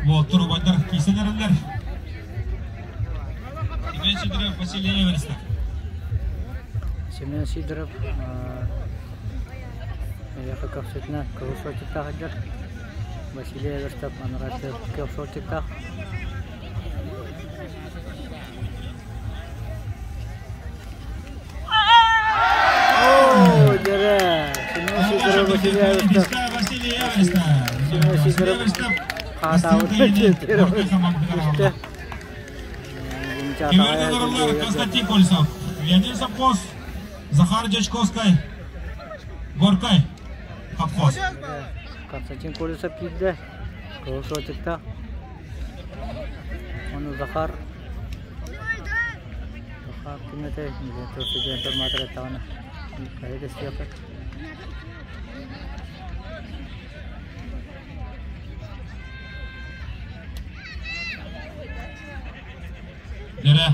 Уолтур убайдар киирсэн эрэллэр. Семен Сидоров, Василий Эверстов. Семен Сидоров эйиэхэ көхсүтүнэн кыһыл суотчуктаах сылдьар. Василий Эверстов анараа күөх суотчуктаах. Оо, дьэрэ! Семен Сидоров, Василий Эверстов. Василий Эверстов. Семен Сидоров хаатаабыт түстэ. Кимэрден орулар Константин Колесов, Леонид Совхоз, Захар Дьячковскай, Горкай, Совхоз. Константин Колесов киирдэ. Кыһыл суотчуктаах. Ону Захар Захар ким этэй? Информатор эттэҕинэ хайа дэстиэххэ. Дэрэ,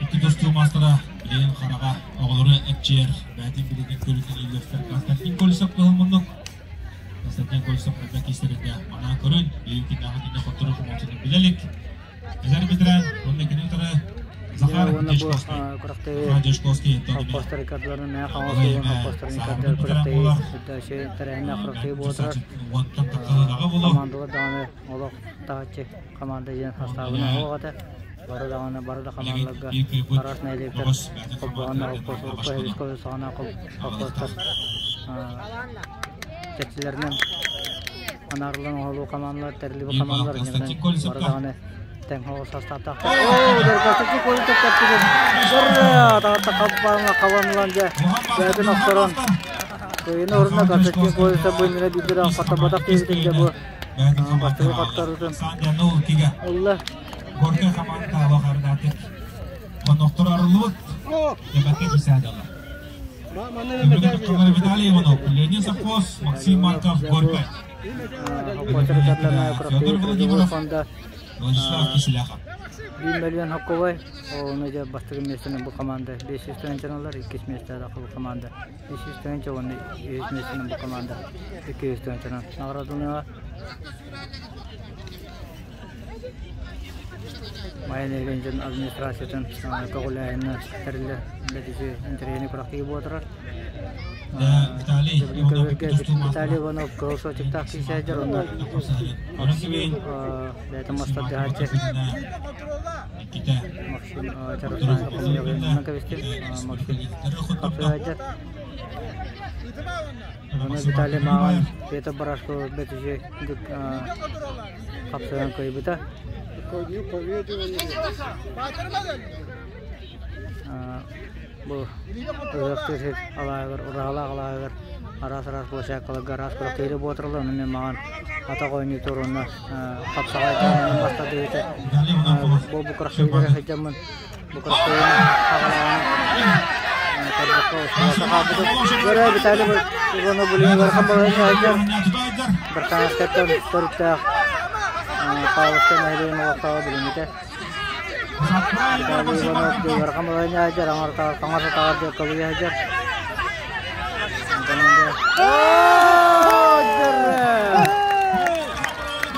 икки тустуу маастара билигин хараҕа оҕолору эпчиэр, бэйэтин билигин көрүүтүн иилэрсэр Константин Колесов кыһыл муннук. Константин Колесов ханна киирсэринэ манаан көрүн, билигин киниэхэ кинини хоттору хомуочунун билэ илик. Эдэр ветеран, уонна кини утары Захар Дьячковский. Захар Дьячковский Холкуостар иккардыларын мэҥэ хаҥас угун холкуостарын иккардыгар күрэхтэһии тэрээһиннээх күрэхтэһии буола турар. Хамаандалар даҕаны олох таһыччы хамаанда диэн састаабынан суох этэ. Бары даҕаны бары да хамаандаларга араас нэһилиэктэр холбоһоннор холкуос урукку Эбискэ саҕана холкуостар чэрчилэринэн анаарыллан оһолуу хамаандалар тэриллибит хамаандалар бары даҕаны тэҥ оҕо састааптаахтар. Оо, Константин Колесов кэпсиир. Таҕатта хаппаҥа хабан ылан дьэ бэйэтин охторон кыайыны орунна Константин Колесов бу иннинэ биирдэ хаттарбатах киһитин дьэ бу бастакы хаттарытын ылла. Горькай хамаанда алахардаатык. Хоннохтор арыллыбыт. Дебатка кисаадалар. Виталий Иванов, Леонид Совхоз, Максим Марков, Горькай. Федор Владимиров, Владислав Киселяхов. 1 миллион хокковай, оны дьэ бастакы миэстэни бу команда 500 тыһыынчаны ылар, иккис миэстэҕэ бу команда 500 тыһыынча уонна үһүс миэстэни бу команда 200 тыһыынчанан наҕараадаланыаҕа. Майа нэһилиэнньэтин администрациятын көҕүлээһинэ тэриллэр бэтиси интэриэһинэй күрэхтэһии буола турар. Виталий Виталий Иванов кыһыл суотчуктаах киирсээччилэр уонна бэйэтин мастардыһааччы Максим кэбистим Максим хапсыһааччы Уонна Виталий Маҕан Петр Барашко бэтиси хапсыһан кыайбыта. Бу ыһыахтыыр сир алааһыгар, ураһалаах алааһыгар араас-араас площадкаларга араас күрэхтэһиилэр буолаллар. Онно мин маҕан атах оонньуутугар уонна хапсаҕай бастадыыта бу бу күрэхтэһиилэргэ сылдьаммын бу күрэхтэһиини саҕалааһын көрбөккө устубакка хаалбытым. Көрө Виталий Иванов билигин ыарахан балаһыанньа сылдьар. Быртаанскайтан төрүттээх Павловскай нэһилиэгин олохтооҕо билиҥҥитэ. Виталий Иванов ыарахан балаһыанньа сылдьар, хаҥас атаҕар дьокколуйа сылдьар.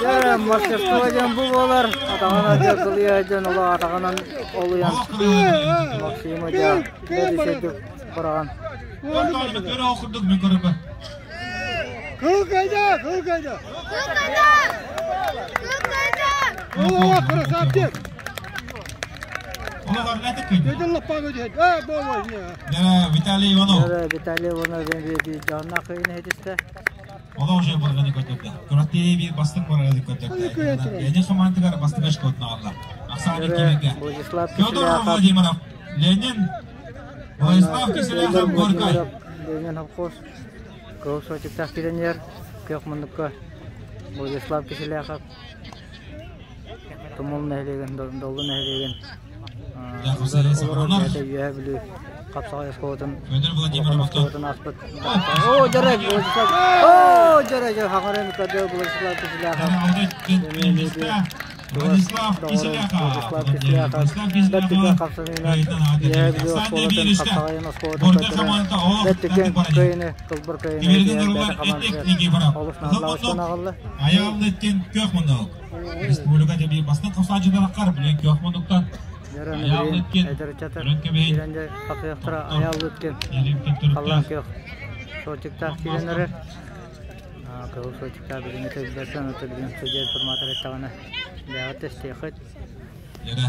Дьэ, мастерство диэн бу буолар. Атаҕынан дьокколуйа сылдьан, олох атаҕынан олуйан Максима дьэ бэрисэйдик быраҕан. Кыл кайда, кыл кайда. Кыл кайда! Кыл кайда! О, красавчик! Дедин лаппага дед. Э, бобой, не. Виталий Иванов. Виталий Иванов дьонна кыйын хетисте. Ола уже барганы көтөрдө. Күрэхтэһии биир бастыҥ барганы көтөрдө. Ленин хамаандатыгар бастыҥ очкотун аҕалла. Ахсааны киирэргэ. Федор Владимиров, Ленин, Владислав Киселяхов, Горькай. Ленин совхоз Кыһыл суотчуктаах киирэн күөх муннукка Владислав Киселяхов Тумул нэһилиэгин, Доллу нэһилиэгин олорор бэйэтэ Үөһээ Бүлүү хапсаҕай оскуолатын улахан оскуолатын ааспыт. Оо, дьарай, Владислав! Оо, дьарай, хаҥара көрдө Владислав Киселяхов. Владислав Владислав Кисляхов бэрт түргэн хамсаныынан Үөһээ Бүлүү оскуолатын хапсаҕайын оскуолатын көрдөрөн бэрт түргэн кыайыыны кылбыр кыайыыны итиэн бэйэтэ хамаандатыгар олус наадалаах очкону аҕалла. Айааллыттен көх мунук. Республика дебии бастыҥ хамсааччылараххар билен көх мунуктан Дьөрөн эдэр ыччаттар киирэн дьэ хапсайахтара Айааллыттен халлаан күөх суотчуктаах киирэн эрэр. Кыһыл суотчуктаах билиҥҥи төбүлэртэн ото билигин судья информатор эттэҕинэ бэйэҕит тэстиэххит. Яра.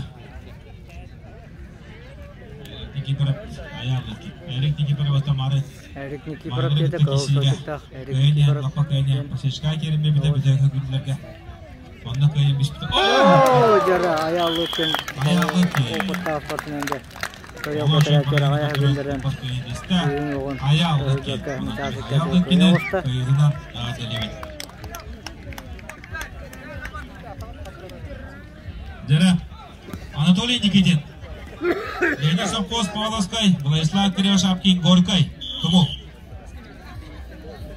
Никифоров Айааллыттен. Эрик Никифоров Тамары Эрик Никифоров диэтэ кыһыл суотчуктаах Эрик Никифоров Онно кыайан биспит. Оо, дьара Айааллыттен опыттаах спортсмен дэ. Кыайа аҕайа күннэрин үүн оҕун ыһыгакка мычаасыкка кыайа оҕуста. Дьара Анатолий Никитин, Лена совхоз Павловскай, Владислав Кривошапкин, Горькай, Тумул.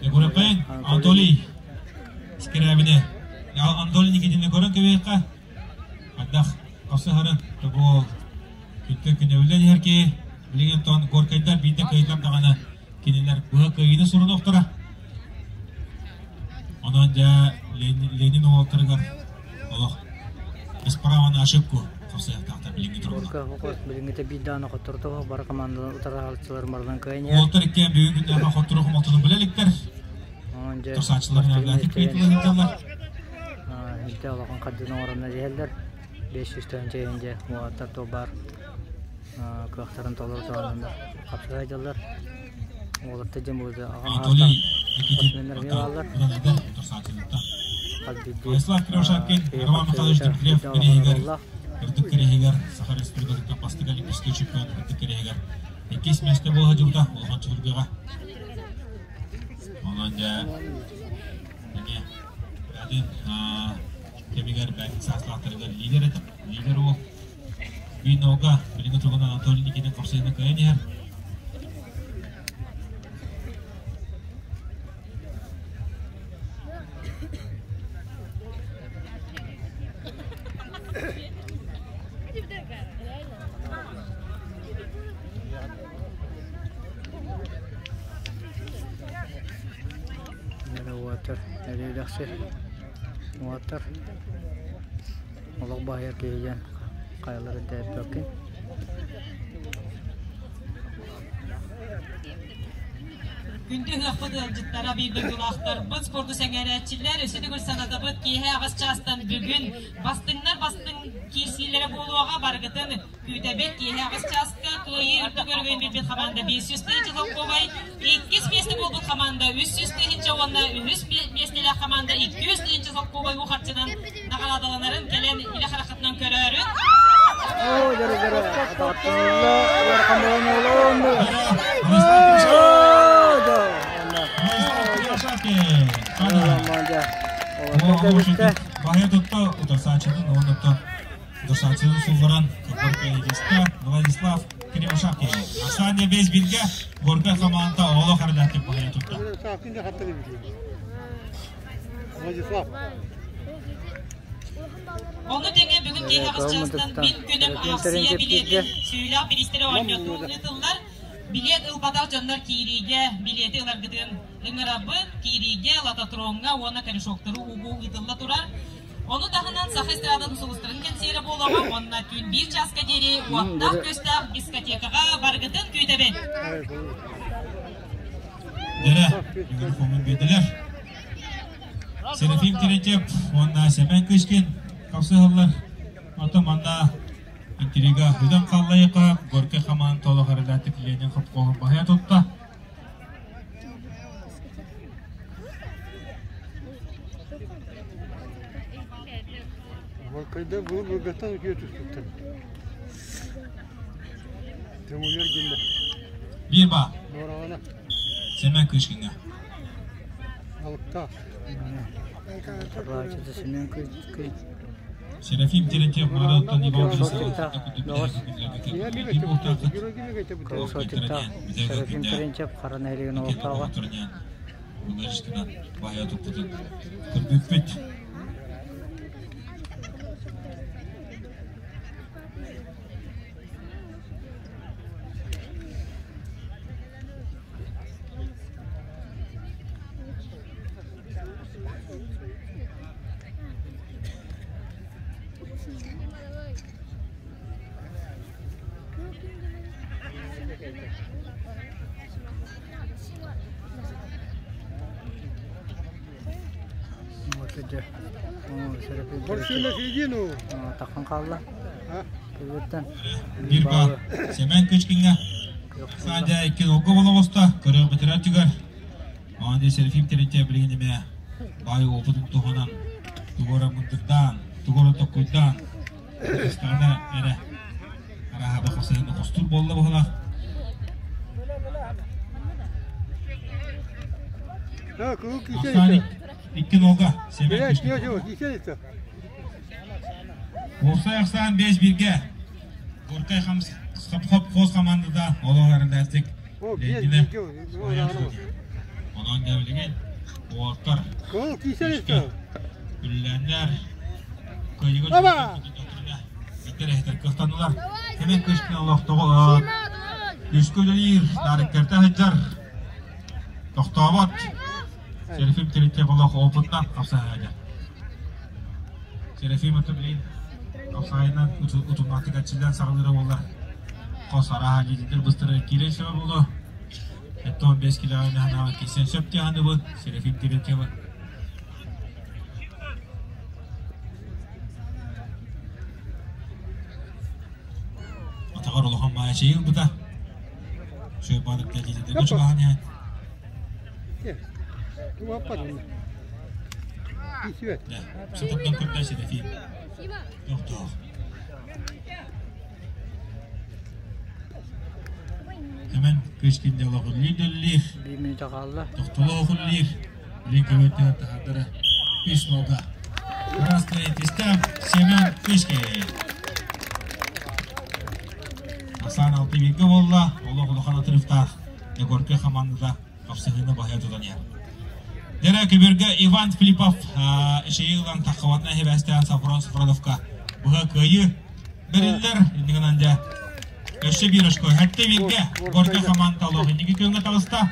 Егорапен, Анатолий Скирябине, Анатолий Никитини көрөн кэбиэххэ, хайдах хапсыһарын тобуол күнтэн күнэбилэн иһэр киһи, билигин тон Горкайдар биирдэ кыайдар даҕаны кинилэр быһа кыайыыны сурунуохтара. Онон дьэ Ленин уолтарыгар олох без права на ошибку хапсыһыахтаахтар билиҥҥи туругунан. Горка хокос билиҥҥитэ биир даҕаны хотторто бары командалар утарыһааччылар барыларын кыайан иһэр. Уолтар иккиэн бүгүн күннээхэ хоттору хомолтону билэ иликтэр. Онон дьэ Турсааччылар бастакы нэрдээхтик миэстэ кыайтылар сылдьаллар. илдьэ улахан хардыыны оҥороннор иһэллэр. 500 тыһыынча иһин дьэ уолаттар туох баар кыахтарын толору туһананнар хапсыһа сылдьаллар. Уолаттар дьэ бу аҕам Анатолий саастаах Никитин спортсменнар эмиэ оттон бааллар. уран эдэр утарсааччылыттан. Хас биирдии Владислав Кривошапкин, киһи Роман Михайлович хапсыһыыта Дмитриев биирдэ улахан кириэһигэр, оруоллаах. үрдүк кириэһигэр, Саха Республикатыттан бастакы олимпийскай чемпион үрдүк кириэһигэр иккис миэстэ буола сылдьыбыта улахан түһүлгэҕэ. Онон дьэ эмиэ бэйэтин кэмигэр бэйэтин саастаахтарыгар лидер этэ. Лидер уол. Биир нога билиҥҥи туругунан Анатолий Никитин хапсыһыыны кыайан иһэр. Water, эриэдэхси water олох баһыйар киһи диэн хайаларын тэйэппэккин. Күндү ыһыахпыт ыалдьыттара, биир дойдулаахтарбыт, спорду сэҥээрээччилэр, өссө төгүл санатабыт, киэһэ аҕыс чаастан бүгүн бастыҥнар бастыҥ киирсиилэрэ буолуоҕа, барыгытын күүтэбит. Киэһэ аҕыс чааска кыайыы үрдүк өрөгөйүн билбит хамаанда 500 тыһыынча солкуобай, иккис миэстэ буолбут хамаанда 300 тыһыынча уонна үһүс миэстэлээх хамаанда 200 тыһыынча солкуобай уу харчынан наҕараадаланарын кэлэн илэ хараххытынан көрөөрүн. Оо, дьөрү дьөрү, атааттыылла, ыарахан буолан оҕолонну. Баһыйа тутта утарсааччытын уонна утарсааччытын сулларан кылбар кыайыгыста Владислав Кривошапкин. Арсений весь билгэ Горка хамаанда олох эрэлээхтик баһыйа тутта. Владислав. Ону тэҥэ бүгүн киэһэ аҕыс чаастан Мин күнүм аахсыйа билиэтин сүүлээх бириистэри оонньотуу ыытыллар. Билиэт ылбатах дьоннор киириигэ билиэти ыларгытын ыҥырабыт. Киириигэ, лототроҥҥа уонна корешоктары угуу ыытылла турар. Ону таһынан Саха эстрадатын сулустарын кэнсиэрэ буолуоҕа уонна түүн биир чааска диэри уоттаах-күөстээх дискотекаҕа барыгытын күүтэбин. Дэрэ, микрофонун биэрдилэр. Серафим Терентьев уонна Сэмэн Кычкин хапсыһаллар. Оттон манна интрига ыдан хааллайыка Горькай хамаан толох эрэлээхтик Ленин хопкоһун баһыйа тутта. Горькайда былыр былыргаттан үтүө түспүттэр. Көҥүлүөр гиннэ. Биир баа. Нуораҕана. Сэмэн Кычкиҥҥа. Алыптаах. Табааччыта Семен Кычкин. Серафим Терентьев Мараттан Иван Кылсотиктаах Серафим Терентьев Хара нэһилиэгин олохтооҕо. Көрбүппүт. Отыдьа. Борсуна середину. Таххан хаалла. Кыргыттан. Бир баар Семен Кычкинга. Саадя икки долго болоҕоста көрө бытырар түгэр. Оон Серафим Терентьев билигин эмэ баай опытын туһанан тугора мындырдаан, тугора токкуйдаан Кыстаана эрэ арааһа бахасыһын хостур буолла быһылаах. Ахсаан икки нолга Семен Кычкин. Уопсай ахсаан 5 биргэ. Горкай хоп командада олох эрэллээхтик Лендине Онон дьэбилигин уолаттар үллэннэр кыайыга интерэһитер кыахтаннылар. Семен Кычкин олохтоҕо күскө үлэлиир, нарыккерте сылдьар, тохтообот. Серафим Терентьев олох опытна хапсаһаадьа. Серафим ото билин хапсаайынан утумнаахтык аччыллан саҕалыыра буоллар. Хос арааһа лидердер быстарар киирэн сөбө буолуо. 75 килоҕа наһанаҕа киирсэн сөп диэханыбын Серафим Терентьева. Атаҕар улахан маайа ылбыта. Шөйбанык лидердерге чугаһан иһэн. Сытыттан көрдө Серафим. Тохтоох. Hemen Кычкин делохулли дөллир. Биир мүнүүтэ хаалла. Тохтолоохуллир. Билин көмөттө тахардара. Үс нолга. Красный тистем Семен Кычкин. Асан алты бирге болла. Олох улахан атырыфтаах. Егорка командада қапсыһыны баһа тутан иһэр. Дэрэ көбүргэ Иван Филиппов эшейилан таххабатна хебэстээн Сафрон Сафроновка быһа кыайы бериллер иннигинан дьэ өссө биир очко хэтте бирге Горка команда олох инники күҥҥэ таҕыста.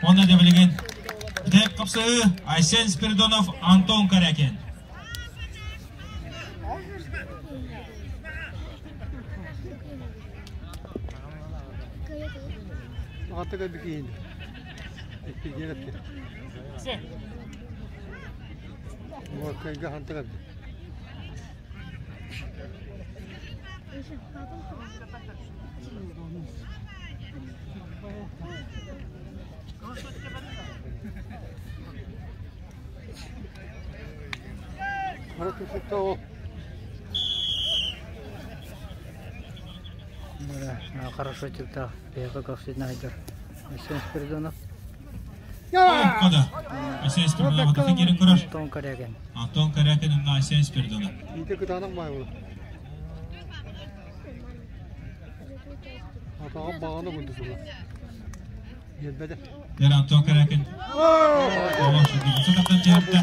Онно дэ билигин Бүтэк қапсыһы Айсен Спиридонов, Антон Корякин. Атыга бикин. Икки Горкайга хантыга. Хорошо, Хорошо тюкта. Бэйэҕэ көхсүтүн айдар. Айсен Спиридонов. Кода. Айсен Спиридонов атака кирин көрөр. Антон Корякин. Антон Корякин уонна Айсен Спиридонов. Ити кытаанах баай буолар. Атаҕа баҕана курдук буолар. Биэрбэтэ. Дэр Антон Корякин. Олох шүгүн тахтан түһэрдэ.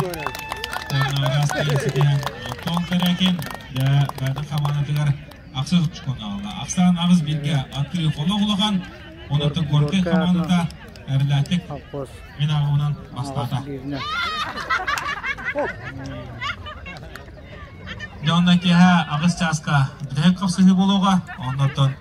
Антон Корякин дьэ бэйэтин хамаанатыгар ахсыс очкону аҕалла. Ахсаан 8 биргэ аттыы олох улахан. Онуттан Горкай хамаандата эрэллээхтик Холкуос. мин ааҕыынан бастаата. Бииринэн. Дьэ онно киэһэ 8 чааска бүтэһик хапсыһыы буолуоҕа. Оннуттан